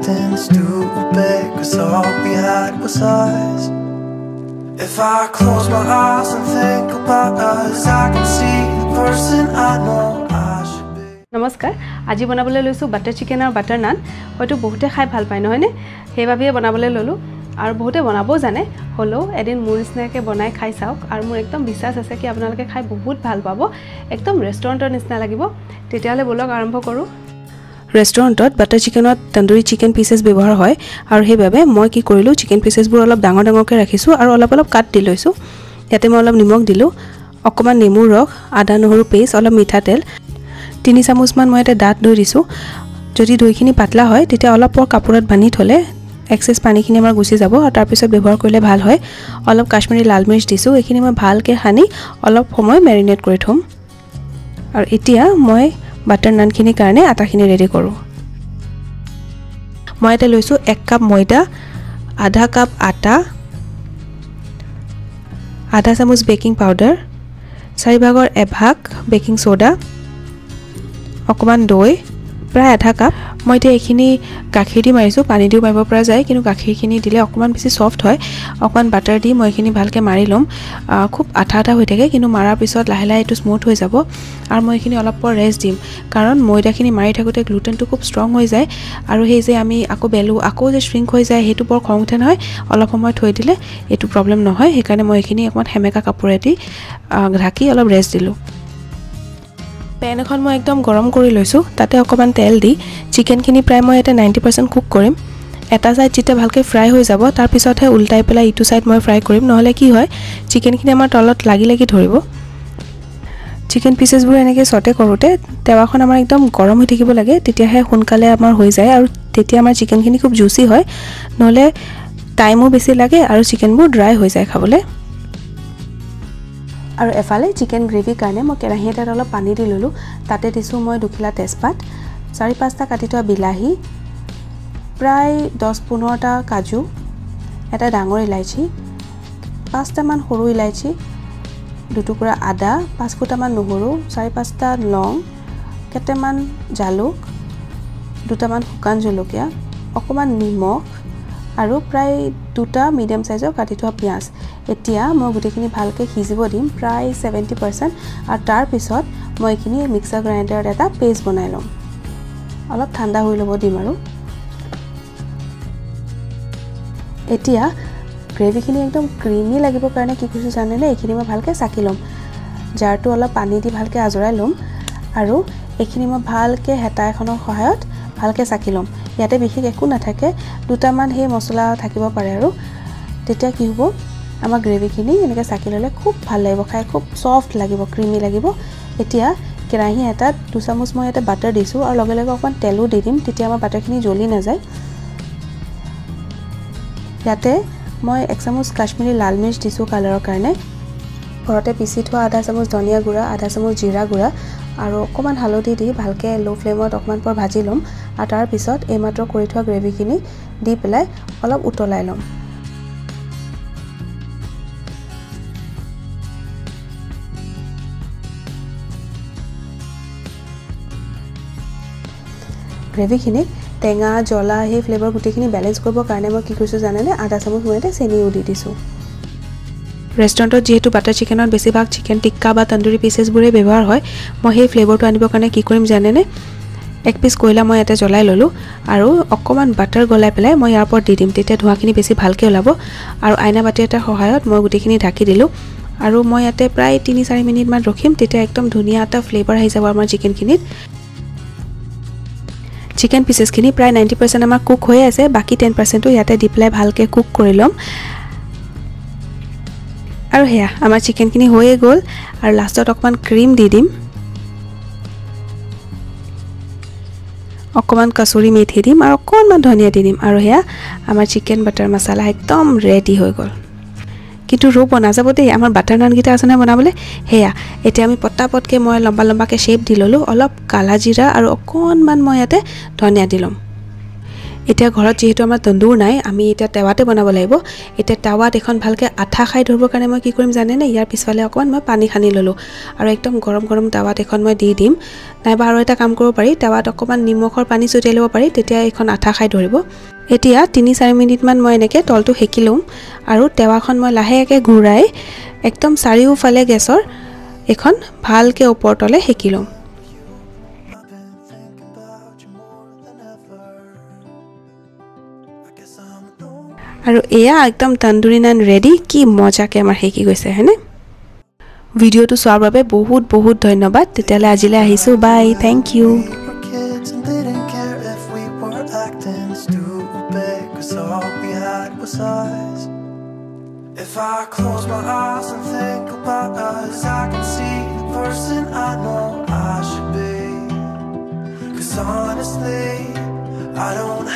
acting stupid, 'cause all we had was us. If I close my eyes and think about us, I can see the person I know I should be. নমস্কাৰ, আজি বনাবলৈ লৈছোঁ butter chicken আৰু butter নান। হয়তো বহুতে খাই ভাল পায় নহয়নে? সেইবাবেই বনাবলৈ ল'লোঁ আৰু বহুতে বনাবও জানে, হ'লেও এদিন মোৰ নিচিনাকৈ বনাই খাই চাওক। আৰু মোৰ একদম বিশ্বাস আছে কি আপোনালোকে খাই বহুত ভাল পাব, একদম ৰেষ্টুৰেণ্টৰ নিচিনা লাগিব। তেতিয়াহ'লে ব'লক আৰম্ভ কৰোঁ। ৰেষ্টুৰেণ্টত বাটাৰ চিকেনত তন্দুৰী চিকেন পিচেছ ব্যৱহাৰ হয় আৰু সেইবাবে মই কি কৰিলোঁ, চিকেন পিচেছবোৰ অলপ ডাঙৰ ডাঙৰকৈ ৰাখিছোঁ আৰু অলপ অলপ কাট দি লৈছোঁ। ইয়াতে মই অলপ নিমখ দিলোঁ, অকণমান নেমুৰ ৰস, আদা নহৰু পেষ্ট, অলপ মিঠাতেল, 3 চামুচমান মই ইয়াতে ডাঠ দৈ দিছোঁ। যদি দৈখিনি পাতলা হয় তেতিয়া অলপ পৰ কাপোৰত বান্ধি থ'লে এক্সেছ পানীখিনি আমাৰ গুচি যাব আৰু তাৰপিছত ব্যৱহাৰ কৰিলে ভাল হয়। অলপ কাশ্মীৰী লাল মিৰ্চ দিছোঁ। এইখিনি মই ভালকৈ সানি অলপ সময় মেৰিনেট কৰি থ'ম। আৰু এতিয়া মই বাটাৰ নানখিনিৰ কাৰণে আটাখিনি ৰেডি কৰোঁ। মই ইয়াতে লৈছোঁ 1 কাপ ময়দা, আধা কাপ আটা, আধা চামুচ বেকিং পাউডাৰ, 4 ভাগৰ 1 ভাগ বেকিং ছ'ডা, অকণমান দৈ, প্ৰায় আধা কাপ। মই এতিয়া এইখিনি গাখীৰ দি মাৰিছোঁ, পানী দিও মাৰিব পৰা যায়, কিন্তু গাখীৰখিনি দিলে অকণমান বেছি ছফ্ট হয়। অকণমান বাটাৰ দি মই এইখিনি ভালকৈ মাৰি ল'ম। খুব আঠা আঠা হৈ থাকে, কিন্তু মাৰাৰ পিছত লাহে লাহে এইটো স্মুথ হৈ যাব। আৰু মই এইখিনি অলপ পৰ ৰেষ্ট দিম, কাৰণ ময়দাখিনি মাৰি থাকোঁতে গ্লুটেনটো খুব ষ্ট্ৰং হৈ যায় আৰু সেই যে আমি আকৌ বেলোঁ আকৌ যে শ্ৰিংক হৈ যায়, সেইটো বৰ খং উঠে নহয়। অলপ সময় থৈ দিলে এইটো প্ৰব্লেম নহয়। সেইকাৰণে মই এইখিনি অকণমান সেমেকা কাপোৰেদি ঢাকি অলপ ৰেষ্ট দিলোঁ। পেন এখন মই একদম গৰম কৰি লৈছোঁ, তাতে অকণমান তেল দি চিকেনখিনি প্ৰায় মই ইয়াতে 90% কুক কৰিম। এটা ছাইড যেতিয়া ভালকৈ ফ্ৰাই হৈ যাব তাৰপিছতহে উল্টাই পেলাই ইটো ছাইড মই ফ্ৰাই কৰিম, নহ'লে কি হয় চিকেনখিনি আমাৰ তলত লাগি লাগি ধৰিব। চিকেন পিচেছবোৰ এনেকৈ চটে কৰোঁতে টেৱাখন আমাৰ একদম গৰম হৈ থাকিব লাগে, তেতিয়াহে সোনকালে আমাৰ হৈ যায় আৰু তেতিয়া আমাৰ চিকেনখিনি খুব জুচি হয়, নহ'লে টাইমো বেছি লাগে আৰু চিকেনবোৰ ড্ৰাই হৈ যায় খাবলৈ। আৰু এফালে চিকেন গ্ৰেভিৰ কাৰণে মই কেৰাহী এটাত অলপ পানী দি ল'লোঁ। তাতে দিছোঁ মই 2 খিলা তেজপাত, 4-5টা কাটি থোৱা বিলাহী, প্ৰায় 10-15টা কাজু, এটা ডাঙৰ ইলাচি, 5টামান সৰু ইলাচি, 2 টুকুৰা আদা, 5 ফুটামান নহৰু, 4-5টা লং, কেইটামান জালুক, 2টামান শুকান জলকীয়া, অকণমান নিমখ আৰু প্ৰায় 2টা মিডিয়াম চাইজৰ কাটি থোৱা পিঁয়াজ। এতিয়া মই গোটেইখিনি ভালকৈ সিজিব দিম প্ৰায় 70%, আৰু তাৰপিছত মই এইখিনি মিক্সাৰ গ্ৰাইণ্ডাৰত এটা পেষ্ট বনাই ল'ম। অলপ ঠাণ্ডা হৈ ল'ব দিম। আৰু এতিয়া গ্ৰেভিখিনি একদম ক্ৰিমি লাগিবৰ কাৰণে কি কৰিছোঁ জানেনে, এইখিনি মই ভালকৈ চাকি ল'ম। জাৰটো অলপ পানী দি ভালকৈ আজৰাই ল'ম আৰু এইখিনি মই ভালকৈ হেতা এখনৰ সহায়ত ভালকৈ চাকি ল'ম। ইয়াতে বিশেষ একো নাথাকে, 2টামান সেই মছলা থাকিব পাৰে। আৰু তেতিয়া কি হ'ব, আমাৰ গ্ৰেভিখিনি এনেকৈ চাকি ল'লে খুব ভাল লাগিব খাই, খুব ছফ্ট লাগিব, ক্ৰিমি লাগিব। এতিয়া কেৰাহী এটাত 2 চামুচ মই ইয়াতে বাটাৰ দিছোঁ আৰু লগে লগে অকণমান তেলো দি দিম, তেতিয়া আমাৰ বাটাৰখিনি জ্বলি নাযায়। ইয়াতে মই 1 চামুচ কাশ্মীৰী লাল মিৰ্চ দিছোঁ কালাৰৰ কাৰণে। ঘৰতে পিচি থোৱা আধা চামুচ ধনিয়া গুড়া, আধা চামুচ জিৰা গুড়া আৰু অকণমান হালধি দি ভালকৈ ল' ফ্লেমত অকণমান পৰ ভাজি ল'ম। আৰু তাৰপিছত এইমাত্ৰ কৰি থোৱা গ্ৰেভিখিনি দি পেলাই অলপ উতলাই ল'ম। গ্ৰেভিখিনিক টেঙা জ্বলা সেই ফ্লেভাৰ গোটেইখিনি বেলেঞ্চ কৰিবৰ কাৰণে মই কি কৰিছোঁ জানেনে, আধা চামুচ মই ইয়াতে চেনিও দি দিছোঁ। ৰেষ্টুৰেণ্টত যিহেতু বাটাৰ চিকেনত বেছিভাগ চিকেন টিক্কা বা তন্দুৰী পিচেছবোৰেই ব্যৱহাৰ হয়, মই সেই ফ্লেভাৰটো আনিবৰ কাৰণে কি কৰিম জানেনে, 1 পিচ কয়লা মই ইয়াতে জ্বলাই ল'লোঁ আৰু অকণমান বাটাৰ গলাই পেলাই মই ইয়াৰ ওপৰত দি দিম, তেতিয়া ধোঁৱাখিনি বেছি ভালকৈ ওলাব। আৰু আইনা বাতি এটাৰ সহায়ত মই গোটেইখিনি ঢাকি দিলোঁ আৰু মই ইয়াতে প্ৰায় 3-4 মিনিটমান ৰখিম, তেতিয়া একদম ধুনীয়া এটা ফ্লেভাৰ আহি যাব আমাৰ চিকেনখিনিত। চিকেন পিচেছখিনি প্ৰায় 90% আমাৰ কুক হৈয়ে আছে, বাকী 10%টো ইয়াতে দি পেলাই ভালকৈ কুক কৰি ল'ম। আৰু সেয়া আমাৰ চিকেনখিনি হৈয়ে গ'ল। আৰু লাষ্টত অকণমান ক্ৰীম দি দিম, অকণমান কচুৰি মেথি দিম আৰু অকণমান ধনিয়া দি দিম। আৰু সেয়া আমাৰ চিকেন বাটাৰ মছলা একদম ৰেডি হৈ গ'ল। কিন্তু ৰ'ব নাযাব দেই, আমাৰ বাটাৰ নানকেইটা আছে নহয় বনাবলৈ। সেয়া এতিয়া আমি পটাপটকৈ মই লম্বা লম্বাকৈ শ্বেপ দি ল'লোঁ, অলপ কালা জিৰা আৰু অকণমান মই ইয়াতে ধনিয়া দি ল'ম। এতিয়া ঘৰত যিহেতু আমাৰ তন্দুৰ নাই, আমি এতিয়া টেৱাতে বনাব লাগিব। এতিয়া টাৱাত এখন ভালকৈ আঠা খাই ধৰিবৰ কাৰণে মই কি কৰিম জানেনে, ইয়াৰ পিছফালে অকণমান মই পানী সানি ল'লোঁ আৰু একদম গৰম গৰম টাৱাত এখন মই দি দিম। নাইবা আৰু এটা কাম কৰিব পাৰি, টাৱাত অকণমান নিমখৰ পানী ছটিয়াই ল'ব পাৰি, তেতিয়া এইখন আঠা খাই ধৰিব। এতিয়া 3-4 মিনিটমান মই এনেকৈ তলটো সেকি ল'ম আৰু টেৱাখন মই লাহেকৈ ঘূৰাই একদম চাৰিওফালে গেছৰ এইখন ভালকৈ ওপৰ তলে সেকি ল'ম। আৰু এয়া একদম তন্দুৰী নান ৰেডি। কি মজাকৈ আমাৰ সেকি গৈছে হয়নে? ভিডিঅ'টো চোৱাৰ বাবে বহুত বহুত ধন্যবাদ। তেতিয়াহ'লে আজিলৈ আহিছোঁ, বাই, thank U. If I close my eyes and think about us, I can see the person I know I should be. 'Cause honestly, I don't have